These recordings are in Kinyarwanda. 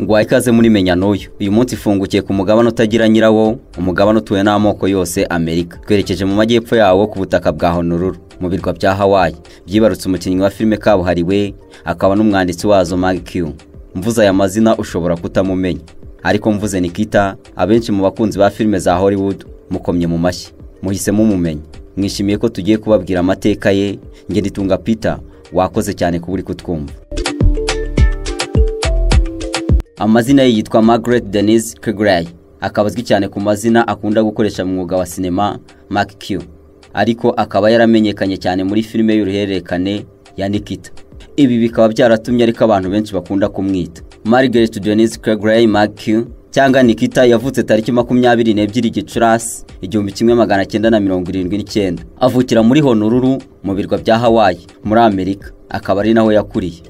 Ngwaye ikaze muri Menya N'uyu. Uyu munsi ifungukiye ku mugabane utagira nyirawo, umugabane utuwe n'amoko yose, Amerika. Twerekeje mu majyepfo yawo ku butaka bwa Honolulu, mu birwa bya Hawaii. Byibarutse umukinnyi wa filime kabuhariwe, akaba n'umwanditsi wazo Maggie Q. Mvuze aya mazina ushobora kutamumenya, ariko mvuze Nikita, abenshi mu bakunzi ba filime za Hollywood mukomye mu mashyi, muhise mumumenya. Mwishimiye ko tugiye kubabwira amateka ye. Nge Nditunga Peter, wakoze cyane kuba uri kutwumva. Amazina ye yitwa Margaret Denise Quigley, akaba azwi cyane ku mazina akunda gukoresha mu mwuga wa sinema Maggie Q, ariko akaba yaramenyekanye cyane muri filime y'uruhererekane ya Nikita. Ibi bikaba byaratumye ariko abantu benshi bakunda kumwita Margaret Denise Quigley Maggie Q cyangwa Nikita. Yavutse tariki 22 Gicurasi 1979, avukira muri Honolulu mu birwa bya Hawaii muri Amerika, akaba ari naho yakuriye.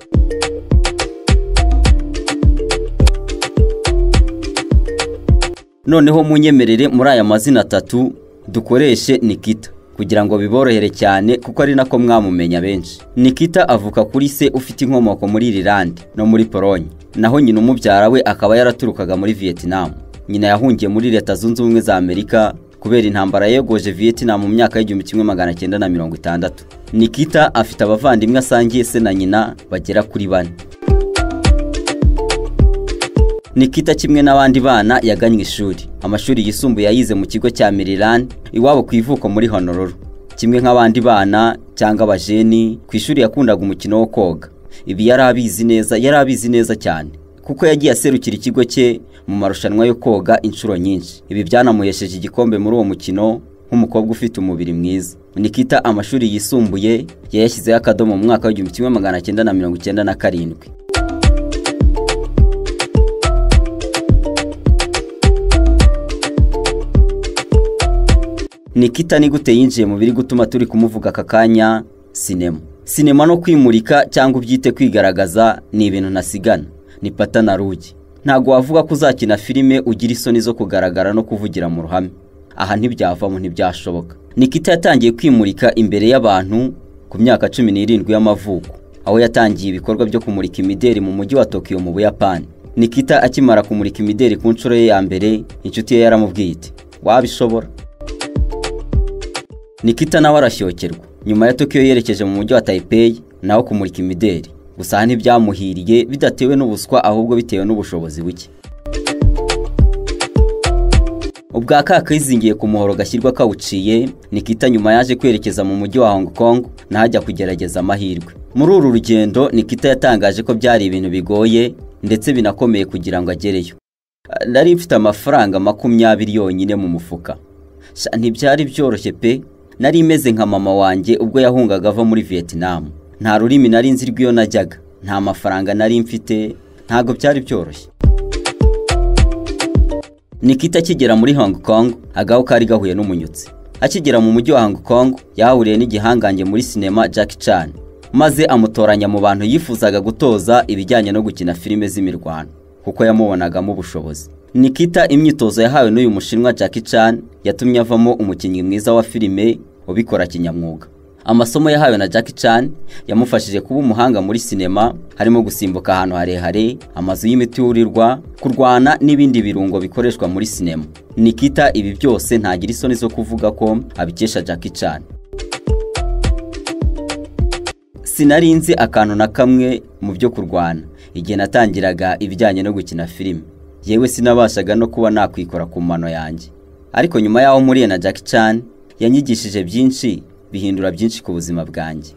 Noneho munyemerere muri aya mazina atatu dukoreshe Nikita kugira ngo biborohere cyane, kuko ari nako mwamumenya benshi. Nikita avuka kuri se ufite inkomoko muri Ireland no muri Pologne, naho nyina umubyara we akaba yaraturukaga muri Vietnam. Nyina yahungiye muri Leta Zunze Ubumwe za Amerika kubera intambara yegoje Vietnam mu myaka y'1960. Nikita afite abavandimwe asangiye se na nyina bagera kuri 4. Nikita kimwe n'abandi bana yaganye ishuri. Amashuri yisumbuye yayize mu kigo cya Maryland iwabo ku ivuko muri Honolulu. Kimwe nk'abandi bana cyangwa abajeni ku ishuri yakundaga umukino wo koga. Ibi yari abizi neza cyane, kuko yagiye aserukira ikigo cye mu marushanwa yo koga inshuro nyinshi. Ibi byanamuhesheje igikombe muri uwo mukino nk'umukobwa ufite umubiri mwiza. Nikita amashuri yisumbuye yayashyizeho akadomo mu mwaka wa 1997. Nikita ni gute yinjiye mu biri gutuma turi kumuvuga aka kanya? Sinema. Sinema no kwimurika cyangwa ubyite kwigaragaza ni ibintu nasigana, ni pata na rugi. Ntabwo wavuga ko uzakina filime ugira isoni zo kugaragara no kuvugira mu ruhame. Aha ntibyavamo, ntibyashoboka. Nikita yatangiye kwimurika imbere y'abantu ku myaka 17 y'amavuko, aho yatangiye ibikorwa byo kumurika imideri mu mujyi wa Tokyo mu Buyapani. Nikita akimara kumurika imideri ku nshuro ye ya mbere, inshuti ye yaramubwiye iti: "Wabishobora." Nikita nawe arashyokerwa. Nyuma ya Tokyo yerekeje mu mujyi wa Taipei naho kumurika imideri. Gusa aha ntibyamuhiriye, bidatewe n'ubuswa ahubwo bitewe n'ubushobozi buke. Ubwa kakizingiye ku muhoro gashyirwa kawuciye, Nikita nyuma yaje kwerekeza mu mujyi wa Hong Kong naho ajya kugerageza amahirwe. Muri uru rugendo Nikita yatangaje ko byari ibintu bigoye ndetse binakomeye kugira ngo agereyo. "Nari mfite amafaranga 20 yonyine mu mufuka. Ntibyari byoroshye pe, nari meze nka mama wanjye ubwo yahungaga ava muri Vietnam. Nta rurimi nari nzi rw'iyo najyaga, nta mafaranga nari mfite, ntabwo byari byoroshye." Nikita akigera muri Hong Kong, agaho kari gahuye n'umunyutsi. Akigera mu mujyi wa Hong Kong yahahuriye n'igihangange muri sinema Jackie Chan, maze amutoranya mu bantu yifuzaga gutoza ibijyanye no gukina filime z'imirwano, kuko yamubonagamo ubushobozi. Nikita imyitozo yahawe n'uyu mushinwa Jackie Chan yatumye avamo umukinnyi mwiza wa filime ubikora kinyamwuga. Amasomo yahawe na Jackie Chan yamufashije kuba umuhanga muri sinema, harimo gusimbuka ahantu harehare, amazu y'imiturirwa, kurwana n'ibindi birungo bikoreshwa muri sinema. Nikita ibi byose ntagira isoni zo kuvuga ko abikesha Jackie Chan. "Sinari nzi akantu na kamwe mu byo kurwana igihe natangiraga ibijyanye no gukina filime. Yewe sinabashaga no kuba nakwikora ku mano yanjye. Ariko nyuma y'aho mpuriye na Jackie Chan, yanyigishije byinshi, bihindura byinshi ku buzima bwanjye."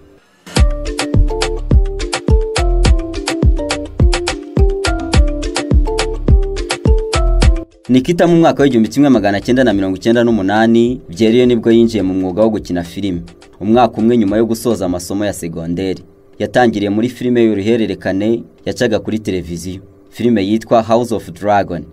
Nikita mu mwaka wa 1998 byeruye nibwo yinjiye mu mwuga wo gukina filime. Umwaka umwe nyuma yo gusoza amasomo ya segonderi, yatangiriye muri filime y'uruhererekane yacaga kuri televiziyo, filime yitwa House of Dragon,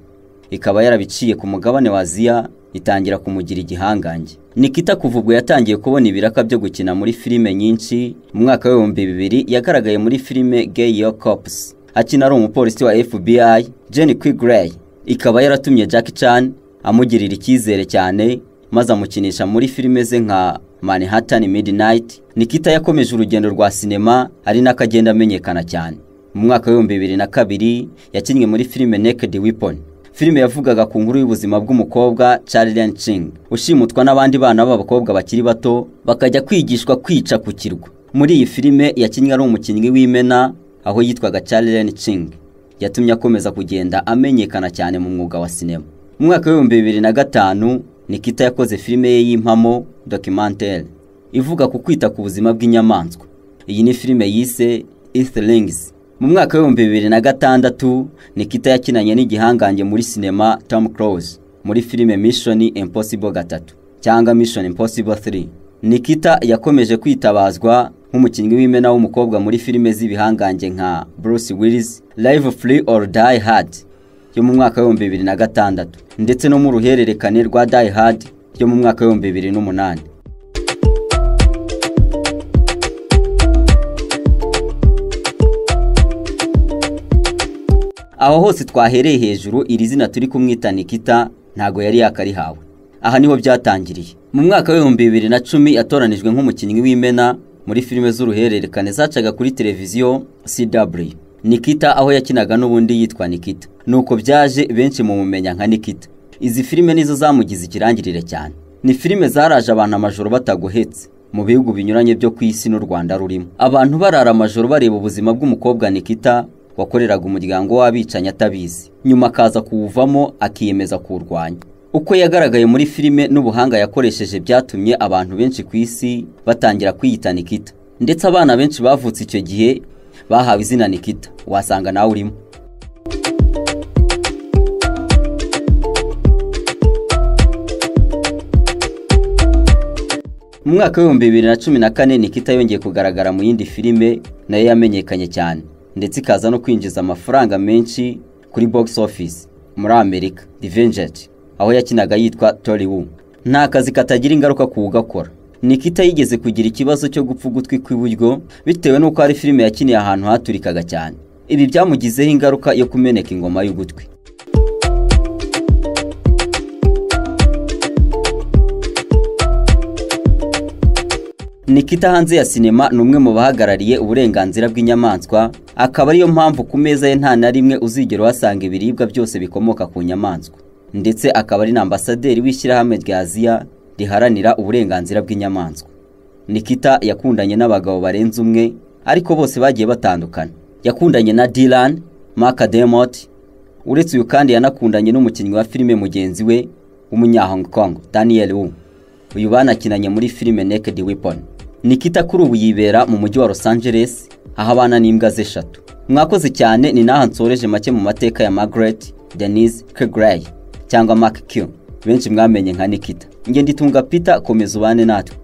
ikaba yarabiciye ku mugabane wa Aziya, itangira kumugira igihangange. Nikita kuva ubwo yatangiye kubona ibiraka byo gukina muri filime nyinshi. Mu mwaka wa 2000 yagaragaye muri filime Get Your Cops, akina ari umupolisi wa FBI Jenny Quigley, ikaba yaratumye Jackie Chan amugirira icyizere cyane, maze amukinisha muri filime ze nka Manhattan Midnight. Nikita yakomeje urugendo rwa sinema ari nako agenda amenyekana cyane. Mu mwaka wa 2002 yakinnye muri filime Naked Weapon. Filime yavugaga ku nkuru y'ubuzima bw'umukobwa Charlene Ching ushimutwa n'abandi bana b'abakobwa bakiri bato bakajya kwigishwa kwica ku kirwa. Muri iyi filime yakinnye ari umukinnyi w'imena aho yitwaga Charlene Ching. Yatumye akomeza kugenda amenyekana cyane mu mwuga wa sinema. Mu mwaka wa 2005 Nikita yakoze filime ye y'impamo documentaire ivuga ku kwita ku buzima bw'inyamaswa. Iyi ni filime yise Earthlings. Mu mwaka wa 2006 Nikita yakinanye n'igihangange muri sinema Tom Cruise muri filime Mission Impossible 3 cyangwa Mission Impossible 3. Nikita yakomeje kwitabazwa nk'umukinnyi w'imena w'umukobwa muri filime z'ibihangange nka Bruce Willis, Live Free or Die Hard yo mu mwaka wa 2006 ndetse no mu ruhererekane rwa Die Hard yo mu mwaka wa 2008. Aho hose twahereye hejuru iri zina turi kumwita Nikita ntago yari yakarihawe. Aha niho byatangiriye. Mu mwaka wa 2010 yatoranijwe nk'umukinnyi w'imena muri filime z'uruhererekane zacaga kuri televiziyo CW. Nikita aho yakinaga n'ubundi yitwa Nikita. Nuko byaje benshi mu mumenya nka Nikita. Izi filime nizo zamugize ikirangirire cyane. Ni filime zaraje abantu amajoro batagohetse mu bihugu binyuranye byo ku isi n'u Rwanda rurimo. Abantu barara amajoro bareba ubuzima bw'umukobwa Nikita wakoreraga umuryango w'abicanyi atabizi, nyuma akaza kuwuvamo akiyemeza kuwurwanya. Uko yagaragaye muri filime n'ubuhanga yakoresheje byatumye abantu benshi ku isi batangira kwiyita Nikita, ndetse abana benshi bavutse icyo gihe bahawe izina Nikita, wasanga nawe urimo. Mu mwaka wa 2014 Nikita yongeye kugaragara mu yindi filime nayo yamenyekanye cyane, ndetse ikaza no kwinjiza amafaranga menshi kuri box office muri Amerika, The Vengeance, aho yakinaga yitwa Tori Wu. Nta kazi katagira ingaruka ku ugakora. Nikita yigeze kugira ikibazo cyo gupfa ugutwi kw'iburyo bitewe n'uko ari filime yakiniye ahantu haturikaga cyane. Ibi byamugizeho ingaruka yo kumeneka ingoma y'ugutwi. Nikita hanze ya sinema ni umwe mu bahagarariye uburenganzira bw'inyamaswa, akaba ariyo mpamvu ku meza ye nta na rimwe uzigera uhasanga ibiribwa byose bikomoka ku nyamaswa, ndetse akaba ari na ambasaderi w'ishyirahamwe rya Aziya riharanira uburenganzira bw'inyamaswa. Nikita yakundanye n'abagabo barenze umwe, ariko bose bagiye batandukana. Yakundanye na Dylan McDermott, uretse uyu kandi yanakundanye n'umukinnyi wa filime mugenzi we w'umunya Hong Kong Daniel Wu. Uyu banakinanye muri filime Naked Weapon. Nikita kuri ubu yibera mu mujyi wa Los Angeles aho abana n'imbwa ze 3. Mwakoze cyane, ni naha nsoreje make mu mateka ya Margaret Denise Quigley cyangwa Mark Q, benshi mwamenye nka Nikita. Nge nditunga Peter, komeza ubane natwe.